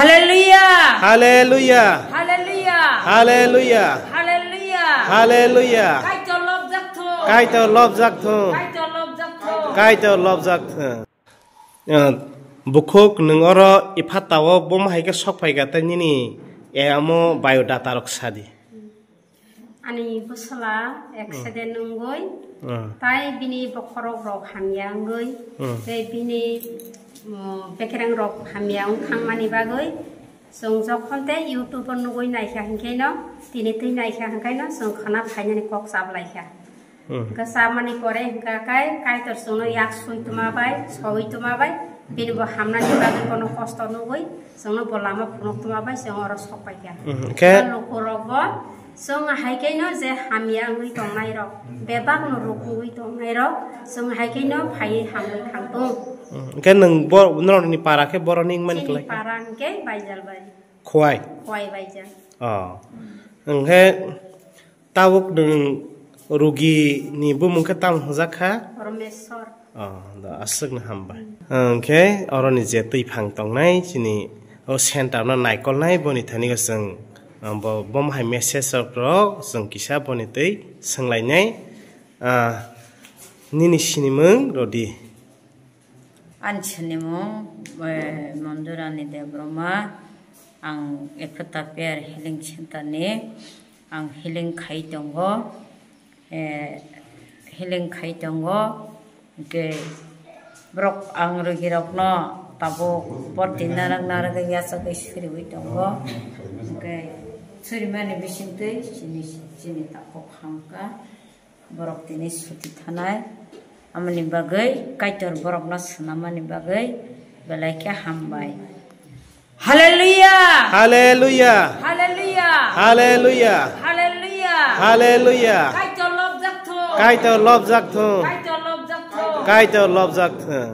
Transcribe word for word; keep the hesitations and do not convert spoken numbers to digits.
Hallelujah! Hallelujah! Hallelujah! Hallelujah! Hallelujah! Hallelujah! Kaitor lobjak thung! Kaitor lobjak thung! Kaitor lobjak thung! Kaitor lobjak thung! Ah, bukhuk, nwng oro Ephatao bomo hai khe sok phai kha, tei nini, eh, amo biodata rok sadi. Ani bwsla accident wngwi, Hmm. tai bini bokhorok rok hamya wngwi, Hmm. tei bini, um, bekereng rok hamya wng thangmani bagwi, chwng jokhon tei YouTube o nugwi naikha hinkhe no, tini twi naikha hinkhe no, chwng khana phainani kok chaplaikha. Hmm. Hwnkhe chamani pore hwnkha khe Kaitor chwngno yak swi tuma bai, sowi tuma bai, bini bo hamnani bagwi bono kosto nugwi, chwngno bo lama phunuk tuma bai, chwng oro sok paikha. Hmm, hwnkhe? Lukurok bo chwng hai khe no je hamya wngwi tongnai rok, bebak no rukungwi tongnai rok, chwng hai khe no phaiwi hamwi thang tung. Hmm, hwnkhe nwng bo, norokni para khe boroni wngmani Chini kwlai kha? Para hwnkhe Baijalbari. Khowai? Khowai Baijal. Oh. Hwnkhe Tabuk nwng rugi ni bumung khe tamo hwnjak kha? Rameshwar. Oh, da, aswkno hambai. Hwnkhe oroni je twiphang tongnai chini o center no naikolnai boni thani o chwng, ah, bo, bomo hai message rok rok chwng kisa boni twi swnglainai. Ah, nini sinimung rodi. Ani sinimung, eh, Manjurani Debbarma, ang Ephata Prayer Healing Center ni, ang healing khai tongo, eh, healing khai tongo, hwnkhe borok ang rugirokno tabuk borti narak narak yachagwi suriwi tongo, hwnkhe surimani bisingtwi chini, chini takhuk hamkha. Borok tini suti thanai. Amoni bagwi Kaitor borokno swnamani bagwi belai khe hambai. Hallelujah! Hallelujah! Hallelujah! Hallelujah! Hallelujah! Hallelujah! Kaitor lobjak thung! Kaitor lobjak thung! Kaitor lobjak thung! Kaitor lobjak thung!